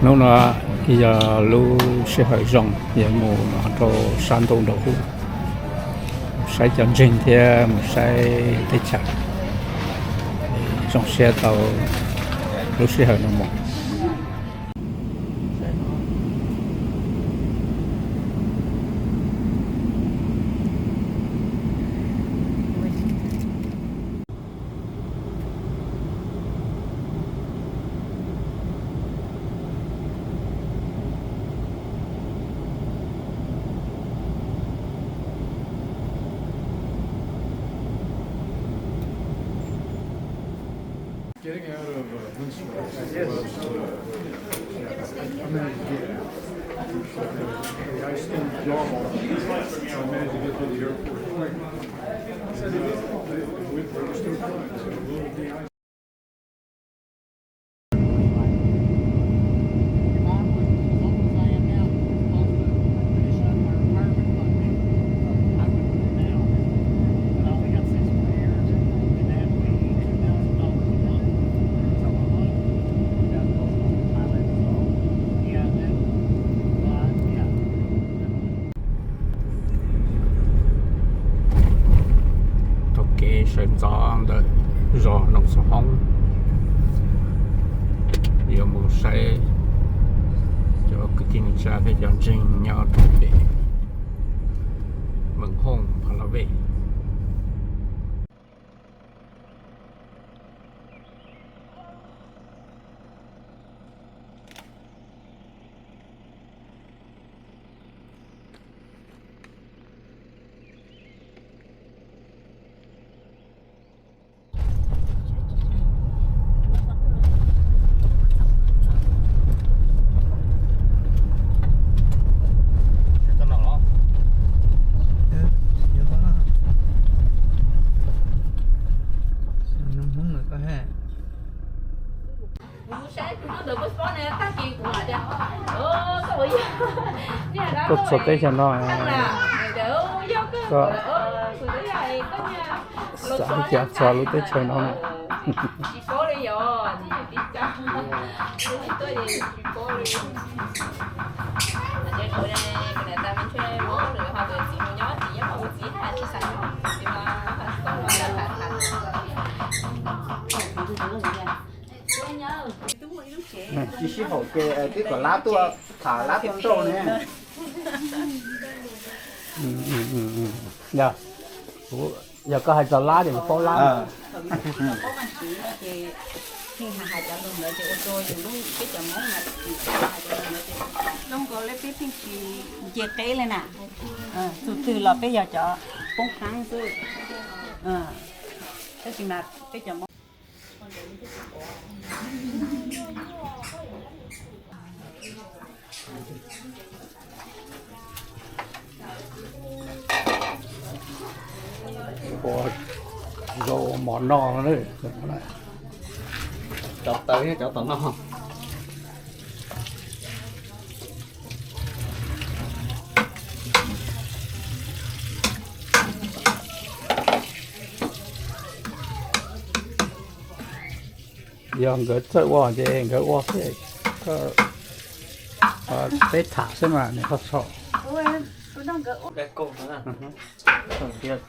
Hnub no yog lub sij hawm zoo, yog mus no rau sab ntuj nraum hub, saib cov ntseeg thiab mus saib teb chaws, zoo siab tau lub sij hawm no mus. Getting out of uh, Winslow. Yes. Uh, I mean, yeah. I still draw all the time. So I managed to get to the airport quick. And, uh, we, we're still trying. So we'll be Taug kev sawv ntxov ntawm zos Noom Xov Hoob, yuav mus saib cov kwv tij neej tsa thiab cov ntseeg nyob rau pem Meem Hooj Pha La Vej. Tuaj txog teb chaws no, koj xav li cas txog lub teb chaws no na? Tsis sib haum ces twb kom lab tuaj, tham lab tuaj nrauj ne. Yog, yog koj hais txog lab ces kuv paub lab. Zoo nkaus li peb pheej tsis nce qeb li na. Tus twg los peb yog cov poob qeeb xwb. Tab sis mas peb cov Hmoob Ua zaub mov noj no. Cov tawv thiab cov tom noj. Yog nkawd txawj ua ces nkawd ua xwb, peb tham xwb mas nws ho txhaum.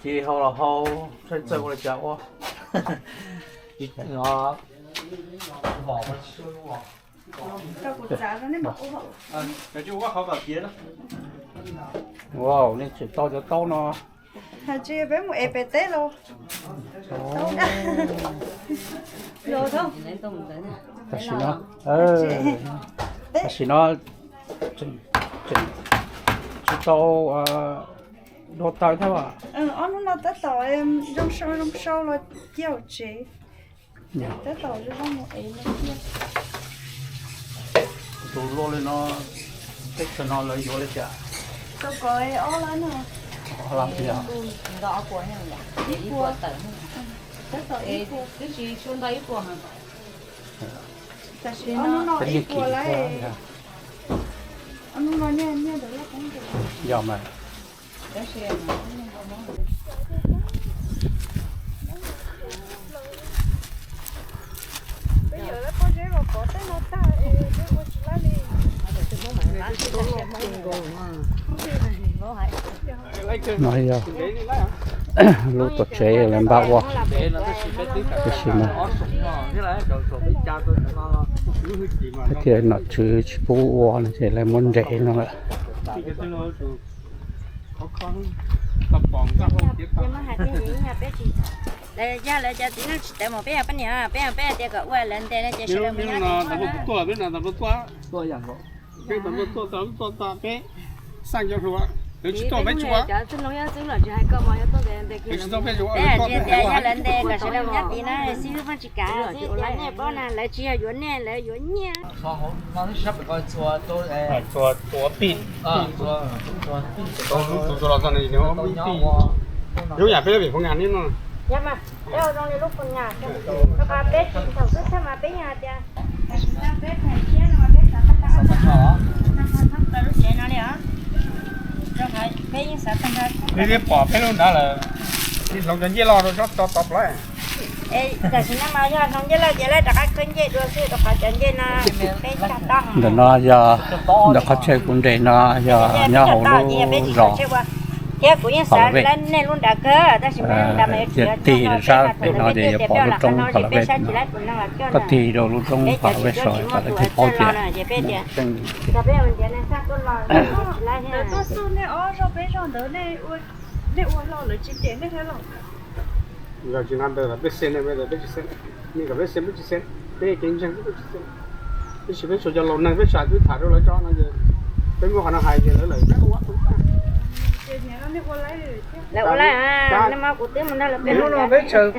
Tsis hau los hau, txawj ua li cas ua. Wow, nej tseem tau cov taub no. Hais tsis peb mus ev pem teb los. Tam sim no, tam sim no tseem tsis tau dua taws thiab as. Ob hnub no tab tom zoo sau zoo sau los cia hauv tsev. Tab tom zoo zoo mus ev no thiab. Tus luaj li no, teb chaws no lawv yuav li cas? Tau kom ob lab no. Ob lab tiag. Ib puas. Tab tom ib puas. Tam sim no ib puas lawm. Ob hnub no nyiaj nyiaj ntawd loj koob ntawd. Yog mas. Peb yawm lawv pob zeb los pov tej no tag es peb ua tsis lab li. No yog lub tuam tsev lawv npaj ua, tiam sis mas thiaj nom tswv tsis pub ua no ces lawv muab nres no lawm. Yog lawv cov txiv neej tsis tawv mus peb yog poj niam, peb yog peb tias kom ua lawv ntes no ces sawv daws mus nyob. Peb tsis tuaj peb tsis ua. Peb hais tias yog lawv ntes kom sawv daws mus nyob tid na, xib hwb Phooj tsis kam xwb tias nej paub na, lawv tsis yog yuav nej, lawv yuav nyiaj. Yog mas, peb ua zoo li lub pus nyas, rau qhov peb tsis thaum xub txhab mas peb yeej hais tias, tam sim no peb pheem siab no mas peb xav tau lub tsev no li os. Rau qhov peb yeej xav tau nrog, peb pom peb lub nrad lawm, tsis hloov cov ncej loj rau tsob tso tod plaws. Tam sim no mas yog hloov ncej loj ces lawv rov qab khawb ncej dua xwb rau qhov cov ncej no peb cog tau. Ntawm no yog ntawm qhov chaw kuv nres no yog nyob hauv lub zos, thiab kuv yeej xav lawv nej lub nrad kawg tab sis mas lub nrad mas yuav tig rau sab pem no ces yuav pom lub roob Pha La Vej no. Koj tig rau lub roob Pha La Vej saud kom lawv thiaj paub tias Peb tsis, peb tsuas cov laus neeg peb tsis twb tham rau lawv tso no ces peb muab qhov no hais ces lawv lawm peb ua. Lawv ua lawm, nej muab kuv twb mus nrog lawv peb hnub no peb tsaws,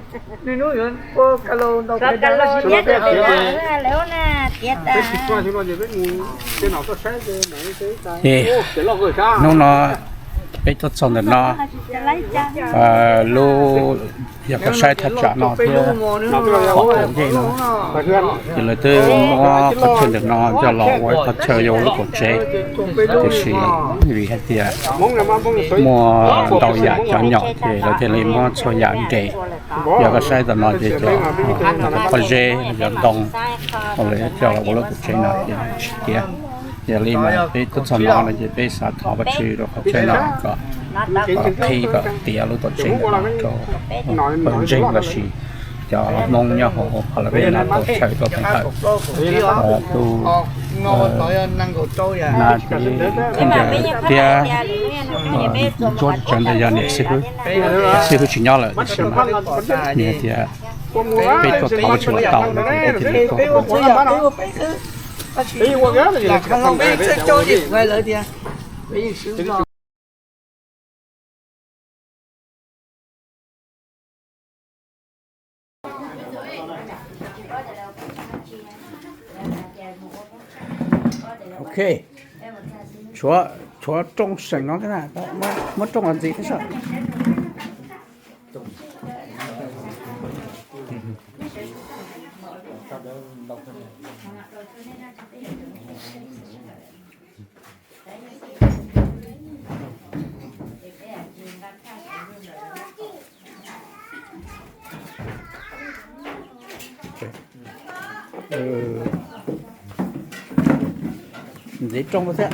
niaj hnub yuav ua ka laus ntau ka laus nyob rau pem no lawv ua na tiav tas. Ces hnub no peb tuaj txog ntawm no, lub, yog koj saib thaj tsam no thiab qhov chaw ncej no, ces lawv twb muab qhov chaw ntawm no coj los ua qhov chaw yuav ua lub tuam tsev, tiam sis vim hais tias muaj ntau yam cov nyom ces lawv thiaj li muab txhua yam nres. Yog koj saib tom no ces cov pob zeb, cov ntoo, lawv coj los ua lub tuam tsev no ces tsis tiav. Yog li mas peb tuaj txog no no ces peb xav thov Vajtswv rau qhov chaw no kom, kom qhib kom tiav lub tuam tsev ntawm no rau pawg ntseeg los sis cov Hmoob nyob hauv Pha La Vej no tau chaw tuaj teev hawm. Tus na tib kheej tiav, ntsuab tsawv ntawd yog niam xib hwb, xib hwb tsis nyob lawm tiam sis mas nws hais tias peb tuaj thov Vajtswv los tau no ces peb thiaj li tuaj. Ok, tshuav, tshuav rooj seem no thiab na, muab rooj los ntxiv thiab saib. Ntxiv rooj thiab.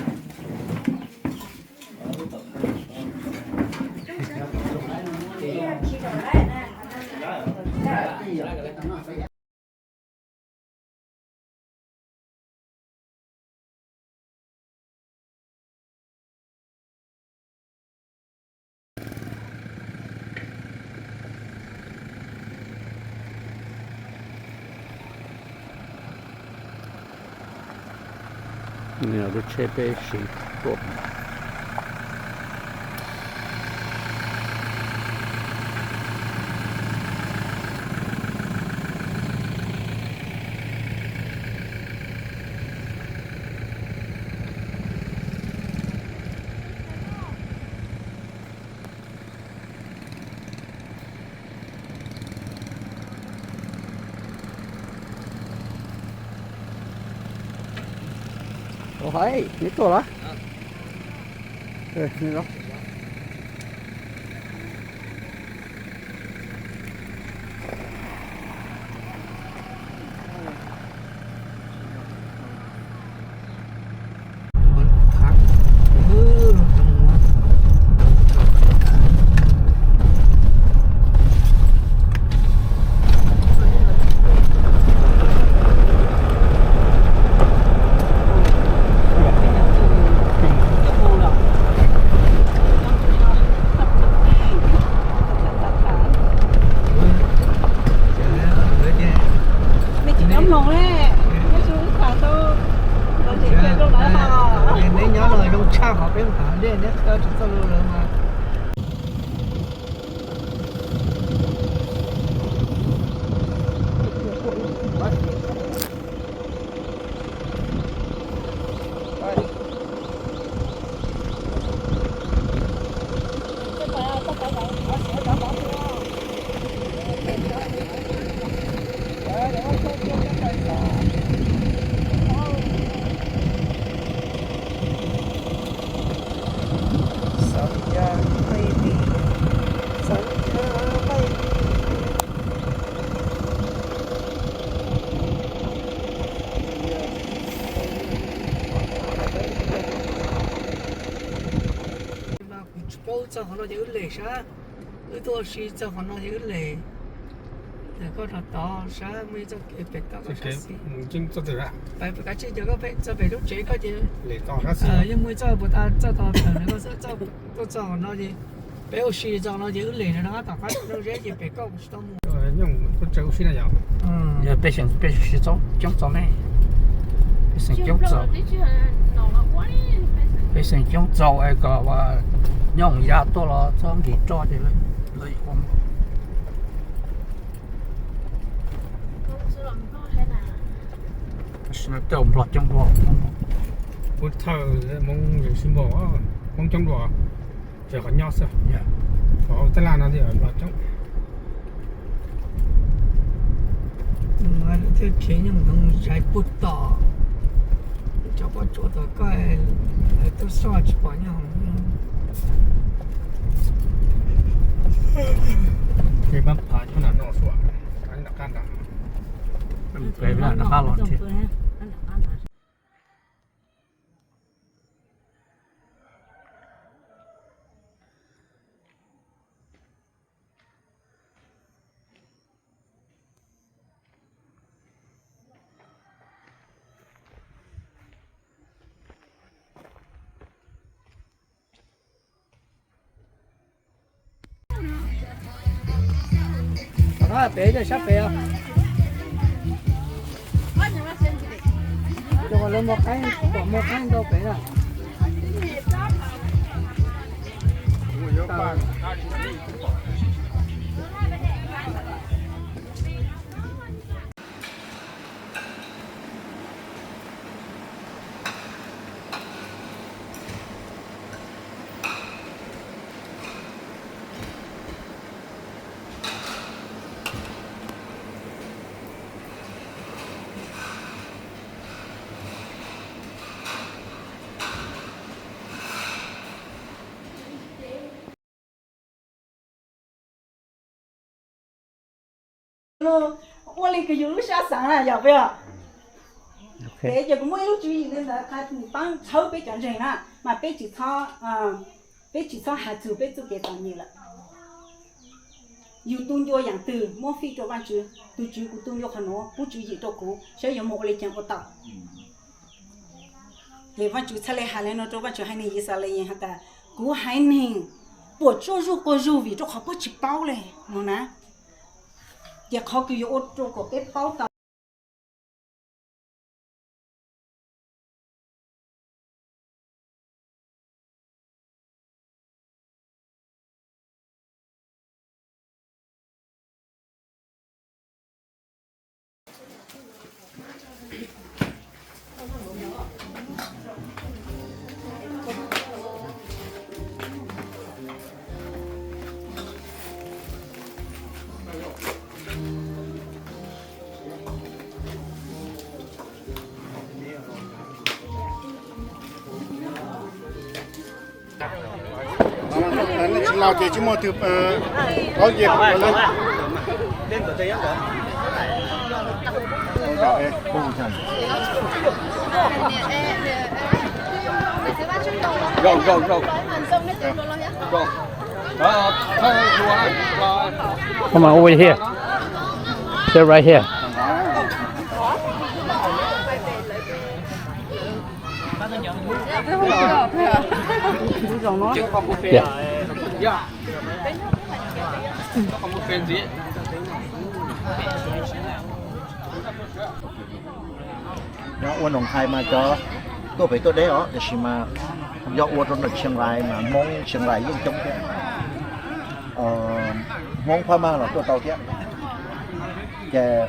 Lub tsheb peb siv tuaj. Ua hais neb tuaj los? Neb nyob no zoo tshaj qhov peb mus tom hav dej, neb qhia tsis txog lawv mas. Kuv tsis paub, wb txog qhov no ces wb les sab, wb tuaj ua si txog qhov no ces wb les. Koj rov tod sab muaj ib txoj kev pem toj koj sab xis. Pais kav tsij, yog koj pheej txog pem lub tsev koj ces yeej muaj ib txoj puas tas txoj tos tawm na, koj xav tuaj txog qhov no ces peb ua si txog no ces wb les na, rov qab tom qab rau zeb ces pem koj kuv tsis tau mus. Yog peb xeem, peb xeem coob txog ne, peb xeem coob txog, peb xeem coob txog es kom nyob ya tuaj los txhob nkim roj ces lawv yuav ua. Tam sim no tej Nplog coob dua. Pub thawj Hmoob zoo sib npaug, Hmoob coob dua, tsuas qhov nyob xwb. Qhov tab laj no twb Nplog coob. Thiaj khiav nyooj ntoo zais puag tom cov pob tsuas tom koj, lawv tuaj soj tsis pom nyob hauv. Peb pab phav coj nram no sua, nram qab nrad, nram qab los thiab. Pem, sab pem os. Cov uas lawv muag qaib, pom muag qaib ntau pem na. Ua li kws yus lub sab xav na yog peb os. Peb ces kuv muaj ib lub tswv yim ntawd qha nws paab txhawb peb cov ntseeg na, mas peb tsis txhob, peb tsis txhob has txug peb txuj kev txom nyem lawm. Yus tu ncua yaam twg muab fij rua Vaajtswv, tug Tswv kuv tu ncua qhov nuav, pub tswv yim rua kuv saib yuav moog ua le caag ua tau. Ces Vaajtswv txhaj le has le nuav rua Vaajtswv haiv neeg Yixalayees has tas, kuv haiv neeg puam tsuaj zuj quas zug vim rua qhov puab tsis paub le no na. Ces qhov kws yuav ua rua kom peb paub tau Tsis los ces tsis muaj twg paub ces. Come on, over here. Sit right here. Yeah. Ua Noom Hais mas cov tuaj pem tuaj deb os, tiam sis mas yog ua rau ntawm Tsheej Lais mas Hmoob Tsheej Lais yeej coob thiab. Hmoob Phab Maj los tuaj tau thiab. Ces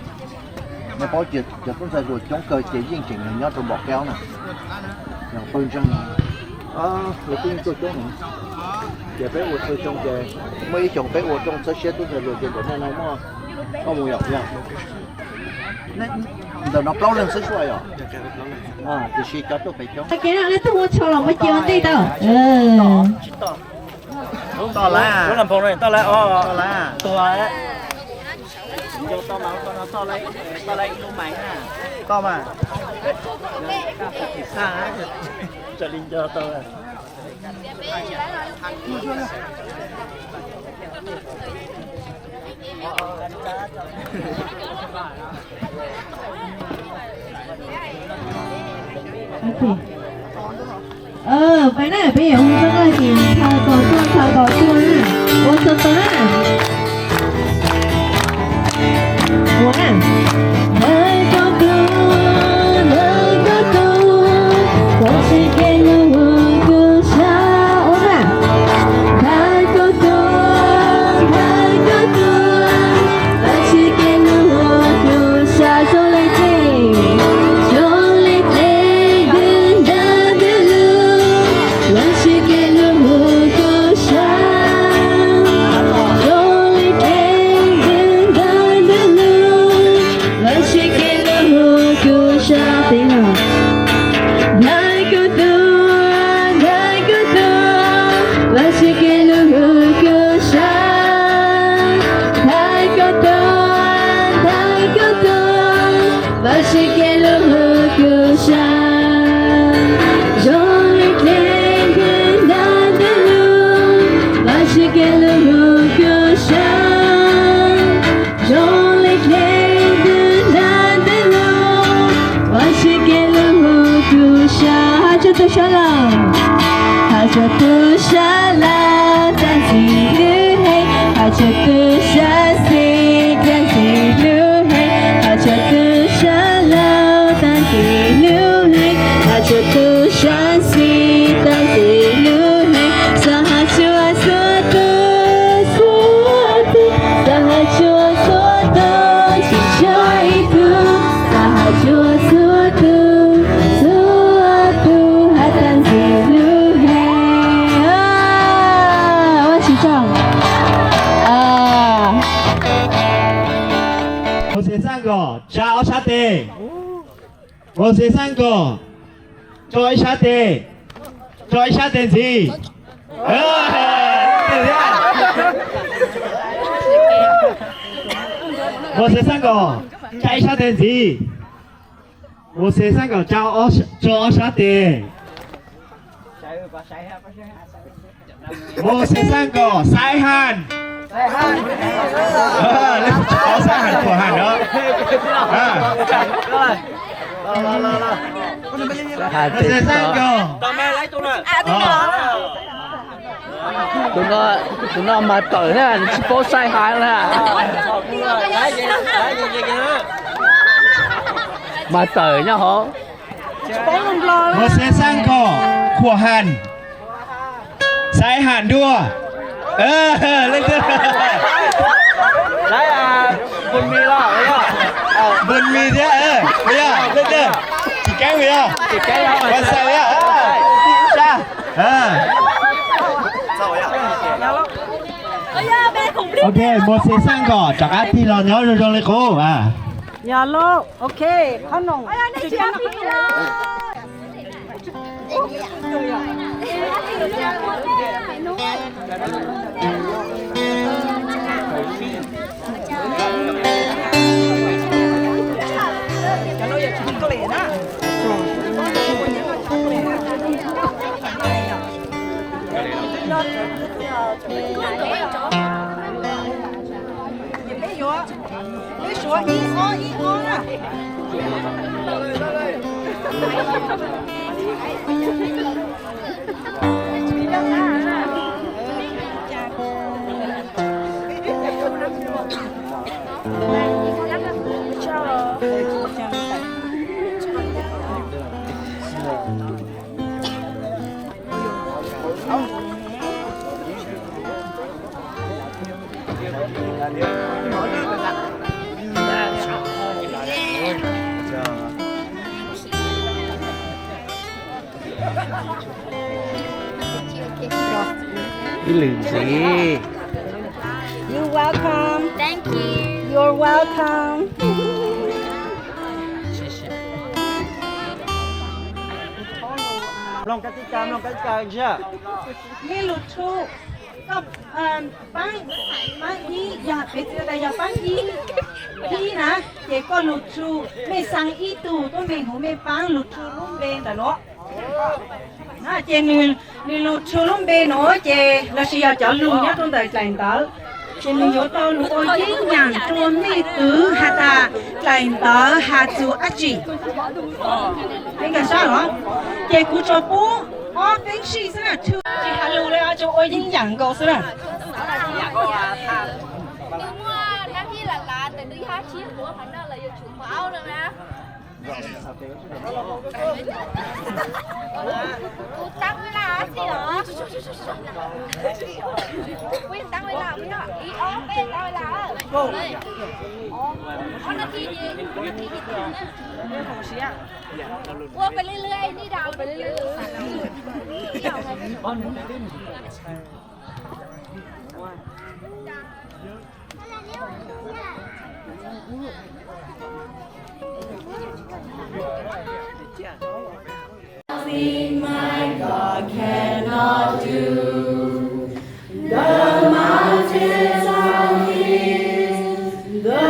nej paub tias cov tub ntxhais hluas coob kawg ces yeej tseem nyob rau npom kaub na. Pawg ntseeg lawv kuj yeej tuaj coob heev. Ces peb ua txhua xyoo ces muaj ib xyoos peb ua rooj txhawb siab tub ntxhais hluas ces ntawm nej no muaj, muaj mus yom yog. Ntawm no plaub leeg xwb suaj yom. Tiam sis cov tuaj pem coob. Kev no nej tuaj ua tsho los mus cia ua ntej tau. Toj lawm, toj lawm, toj lawm. Toj mas, toj mas. Raws li nco tau. Peb na, peb yuav hu nkauj ces nthos kom tuaj, nthos kom tuaj na. Ua txog tau na. Ua na. Ntawm koj tus, ntawm koj tus, koj tsis kev lub hu kuv sab. Ua na. Ntawm koj tus, ntawm koj tus, koj tsis kev lub hu kuv sab. Zoo li ces, zoo li ces, ntawm ntawm ntawm lub, koj tsis kev lub hu kuv sab. Zoo li ces, ntawm ntawm ntawm lub, koj tsis kev lub hu kuv sab. Ntawm koj tus, ntawm koj tus, koj tsis kev lub hu kuv sab. Ntawm koj tus, ntawm koj tus, koj tsis kev lub hu kuv sab. Zoo li ces, ntawm ntawm lub, koj tsis kev lub hu kuv sab. Zoo li ces, ntawm ntawm lub, koj tsis kev lub hu kuv sab. Hais tsuag tug sab lawm. Hais tsuag tug sab lawm, tag nrho lub hais. Hais tsuag tug sab xis, tag nrho lub hais. Hais tsuag tug sab lawm, tag nrho lub hais. Hais tsuag tug sab xis, tag nrho lub hais. Xav hais tsuag txhua tus, txhua tus, xav hais tsuag txhua tus, tsis tshuav ib tug. Xav hais tsuag txhua tus, txhua tus, hais tag nrho lub hais. Ua tsis tau. Mos Xes Xaj Nkaum, tsa ob sab tes. Mos Xes Xaj Nkaum, tso ib sab tes, tso ib sab tes ntxiv. Mos Xes Xaj Nkaum, tsa ib sab tes ntxiv. Mos Xes Xaj Nkaum, tsa ob, tso ob sab tes. Mos Xes Xaj Nkaum, Xaib Haj. Xaib Haj, Khuam Haj no. Mos Xes Xaj Nkaum. Tus no, tus no mas tawm na, nws tsis paub Xaib Haj na. Mas tawm nyob hauv. Mos Xes Xaj Nkaum, Khuam Haj. Xaib Haj Nruaj. Leej twg? Npun Mis thiab, leej twg? Tsis Keeb yog? Ua xaus yog? Sa. Ok, Mos Xes Xaj Nkaum rov qab tig los nyob zoo zoo li qub. Yog lauj, ok, qhob noom. Peb suav ib ob ib ob na. Ib lwm ntxiv. You're welcome. Thank you. You're welcome. Mloog kab tib kaw, mloog kab tib kaw ntshe. Mej lug tshu, koj paab, paab ib, yog peb txiv tas yog paab ib, ib na, ces koj lug tshu, mej xaa ib tug tuab npe nuav mej paab lug tshu lub npe ntawm nuav. Ces nwg lug tshu lub npe nuav ces lossis yog cov lug nyob rua ntawm dlaim ntawv, ces nwg yuav tau lug ua yeeb yaam rua mej tug has tas dlaim ntawv has txug dlaab tsi. Peb nkag sab los, ces kuv tsuas pub ob peeb sij xwb na, tsis has lug le, tsuas ua yeeb yaam nkaus xwb na. Nothing my God cannot do. The mountains are His, the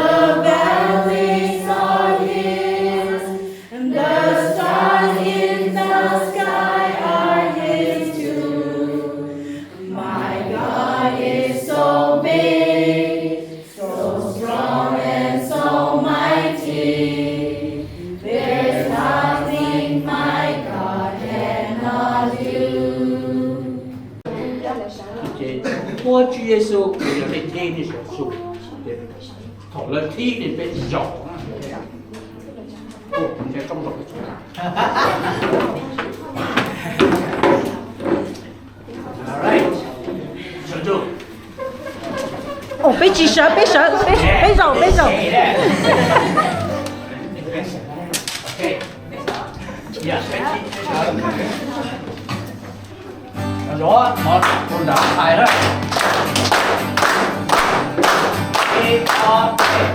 valleys are His, and the stars in the sky are His too. My God is so big, so strong and so mighty. There's nothing my God cannot do. Ces muab Tswv Yexus, yog nej thib nej saum su, thaum lawv thib nej peb zaum na. Ua, ntshe tsoob zaum. Ua, peb tsis sawv, peb sawv, peb, peb zaum, peb zaum. Zov, ua nrad hais na. Ib, ob, peb.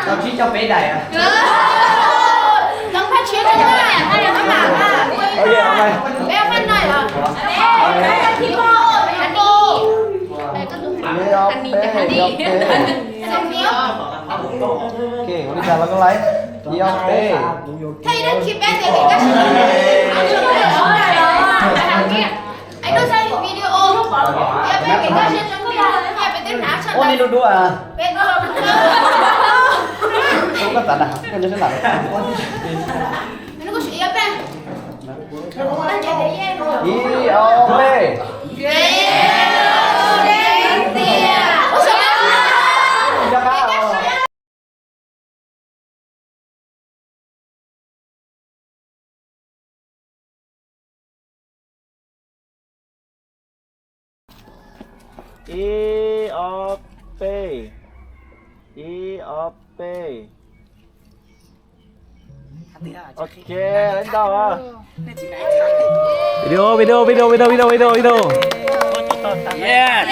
Tau tsib caug peb daim. Ib, ob, peb, ib, ob, peb. Ok, ua li cas los koj laib. Ib, ob, peb. Ua li lub dua. Koj txav na, koj nyob sab nram. Ib, ob, peb. Ib ob peb, ib ob peb. Ok, ntau. Video, video, video, video, video, video, video. Yes.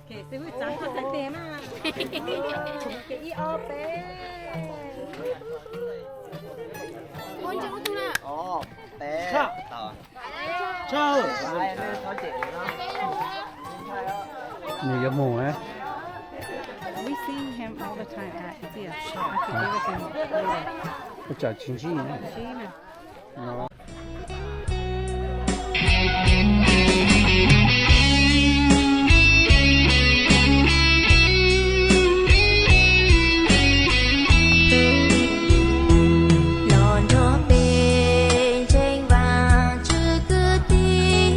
Ces xib hwb txav koj txhais tes na. Ces ib ob peb. Nws yuav mus na. We see him all the time at Zia shop. I could give it to him later. Ua cas tsis ntsib na. Ntsib na. Los nrog peb ntseeg Vajtswv kwv tij,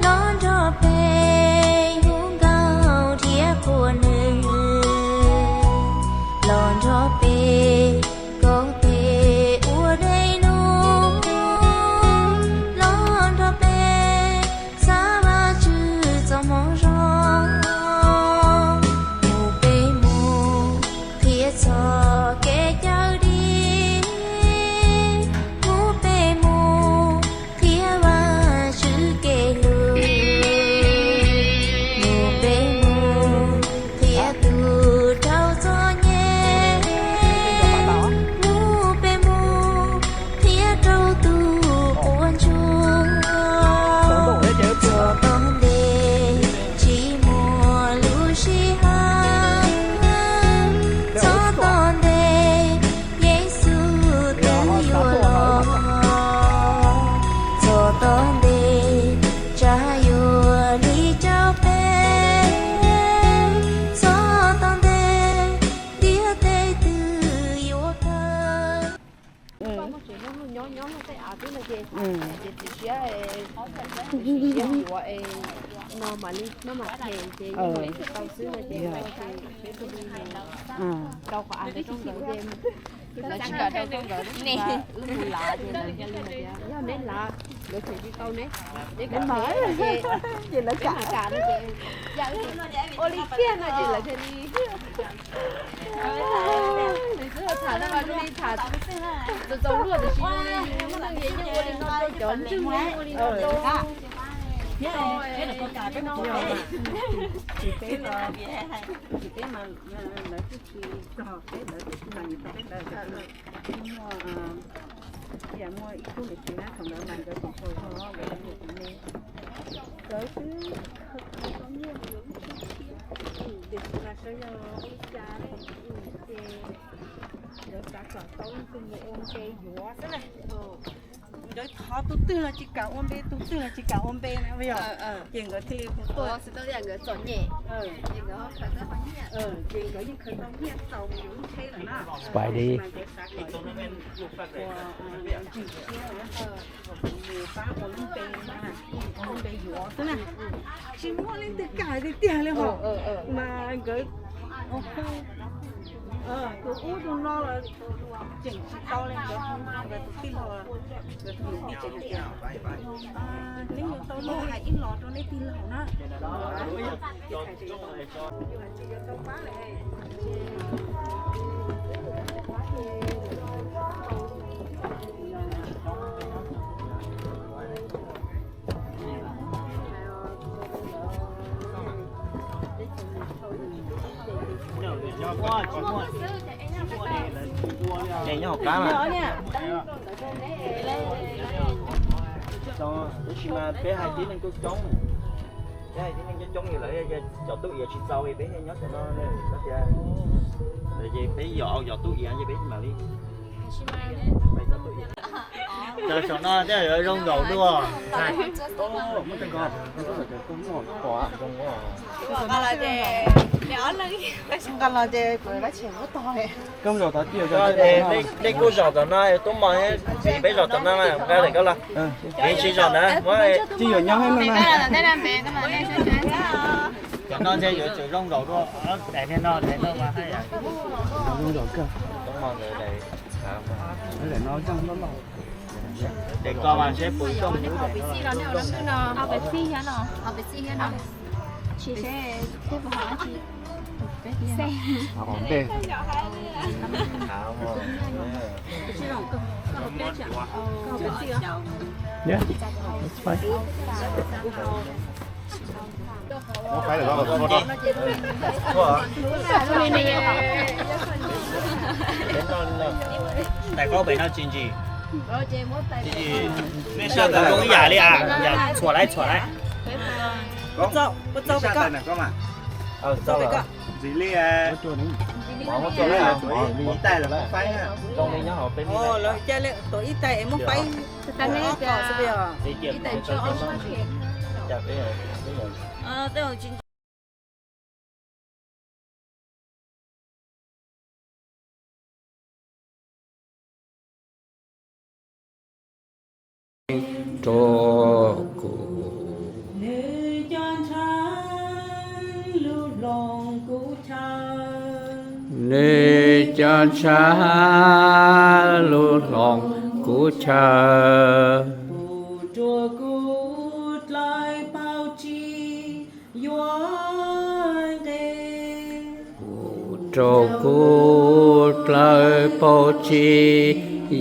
los nrog peb hu nkauj nrhiav qhuas nws, los nrog peb koom tes ua dej num, los nrog peb xav Vajtswv txoj hmoov zoo, mus peb mus qhia txoj kev cawm dim, mus peb mus qhia Vajtswv kev hlub, mus peb mus qhia tus raug txom nyem, mus peb mus qhia rau tus quav ntsuag. Txog tog ntej tsis muaj lub sij hawm, txog tog ntej Yexus twb yuav los, txog tog ntej tsam yuav lig rau peb, txog tog ntej tiaj tej twg yuav kawg. Koj muaj tsev nyob nyob tej av twb no ces, ces txiv siab, txiv siab yuav es no mam li maj mam them ces yeej tau xwb no ces, peb tus li rau qhov av ntawd rooj ntawd ces lawv tsis kam rau rooj ntawd, wb mus lav ces lawv cia li hais tias yog neb lav lawv them tsis tau neb, neb kam, ces lawv kam no ces, ua li kiag no ces lawv cia li Nws twb tham no mas zoo li tham txaus txaus luaj tiam sis zoo li yus lub neej yeej ua li no rau cov ntseeg yeej ua li no rau. Tsis peb, tsis peb mas lawv twb tsis txog peb, lawv twb tsis mag nyias txog peb lawm. Muaj, muaj ib khub niam txiv na, thaum ntawd mas nkawd tseem tsaug zog, nkawd niam txiv me, nkawd twb khaws tau nyiaj mus yuav lub tshiab thiab, tiam sis mas sawv yog ua li cas ne, ces nkawd xav kom tau leej twg mus ua npe yuav xwb na. Nkawd thov tus twg los tsis kam ua npe, tus twg los tsis kam ua npe na, yog, ces nkawd thiaj li hu tuaj. Nkawd txom nyem, ces nkawd yeej khaws tau nyiaj txaus mus yuav lub tsheb lawm na. Tiam sis mas nkawd xav kom ua ntsis siab na, mus pab ua lub npe, ua lub npe yuav xwb na. Tsis muaj leej twg kam tiag tiag li hos, mas nkawd hu tus ub tus no los tseem tsis tau li, nkawd hu rau nkawd tus tij laug, nkawd tus niam tij tseem hais tias neb yuav tau los hais ib los rau neb tij laug na. Nyob hauv qab mas. Tab sis mas peb hais tib neeg coob coob, peb hais tib neeg coob coob lawm cov tub iav tsis txaus peb nyob cov no, ces peb yog yog tub iav ces peb mam li. Saum no thiaj yuav zoo nkaus dua. Nqa los ces kuv dab tsi kuv tog. Nej kuj zaum tom no, tub mos, peb zaum tom no, nqa lawm koj los. Peb tsis zaum na, muab. Tsis yuav nyob na. Cov no ntshe yuav tsum zoo nkaus dua. Daim no, daim no mas. Tub mos ntawd daim. Daim ko mas seb puas zoo. Yeah, that's fine. Tais qaub pem no tsis ntsis. Nej saj tau zoo ib yam li a, yam txhuam laib txhuam laib. Ntxiv li, ib tais los faib. Lawv ca li tuav ib tais es muab faib. Rau kuv, nws cov ntshav lub hloov kuv chaw. Kuv rua kuv dlawb paug tsi yuav nqis. Kuv rua kuv dlawb paug tsi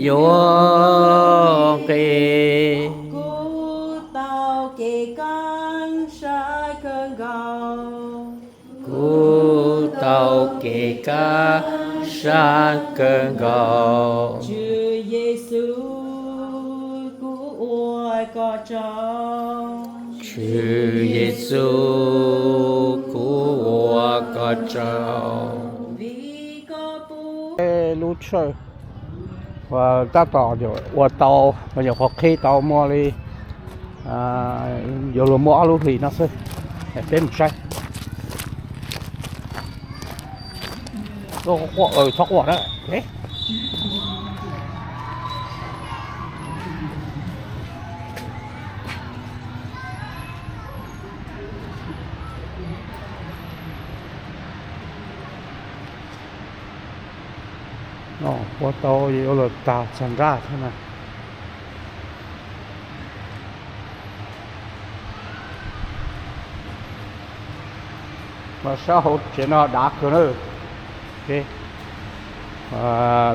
yuav nqis. Kuv tau kev kaj sab kawg nkaus. Kuv tau kev kaj sab kawg nkaus. Tswv Yexus, kuv ua koj tsaug. Tswv Yexus, kuv ua koj tsaug. Vim koj pub lub tshawj tab tom ua tau, nyuam qhuav qhib tau muaj li yuav luag muaj ob lub hlis no xwb. Peb mus saib. Txhob quaj na. Ua tau yuav luag tag txog nrab thiab na. Mas sab hauv tsev no dav kawg na.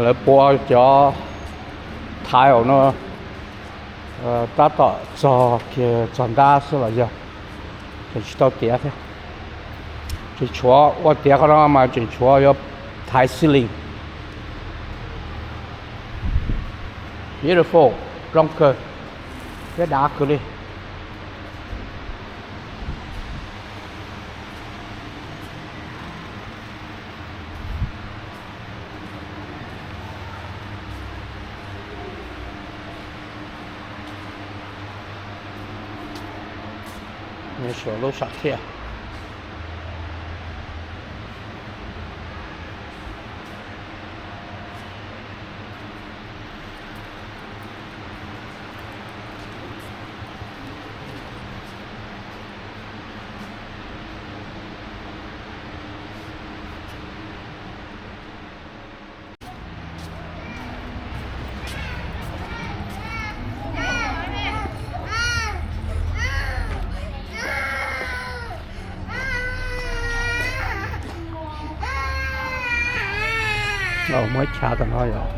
Lawv pua cov thaiv no tab tom txog kiag txog nrab xwb los yog, tseem tsis tau tiav thiab. Tseem tshuav ua tiav qhov no mas tseem tshuav yuav thaiv ceiling. Beautiful, zoo kawg thiab dav kawg li. Nws suav lub sam thiaj. Muaj ib chav tom no yom.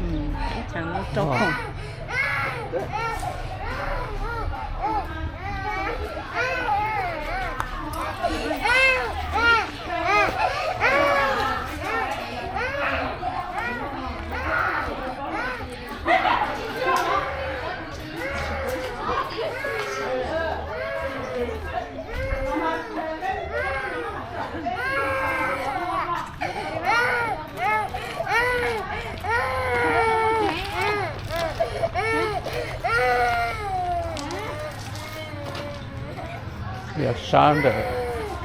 Yog sab ntawm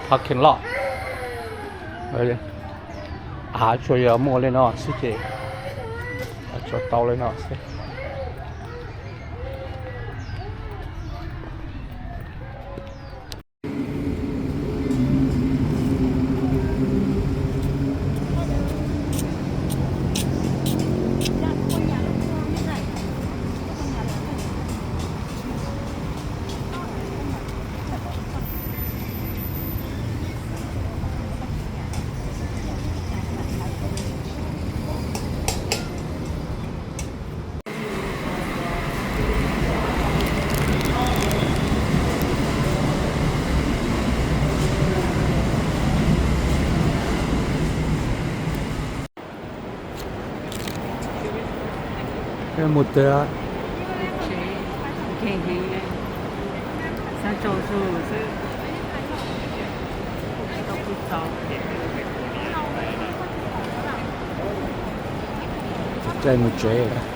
parking lot, av tsuas yog muaj li no xwb ces, tsuas tau li no xwb. Mus twg? Tsev, nkeeg heev, sab tsaug zog xwb, tsis tau pw txaus. Caij mus tsev.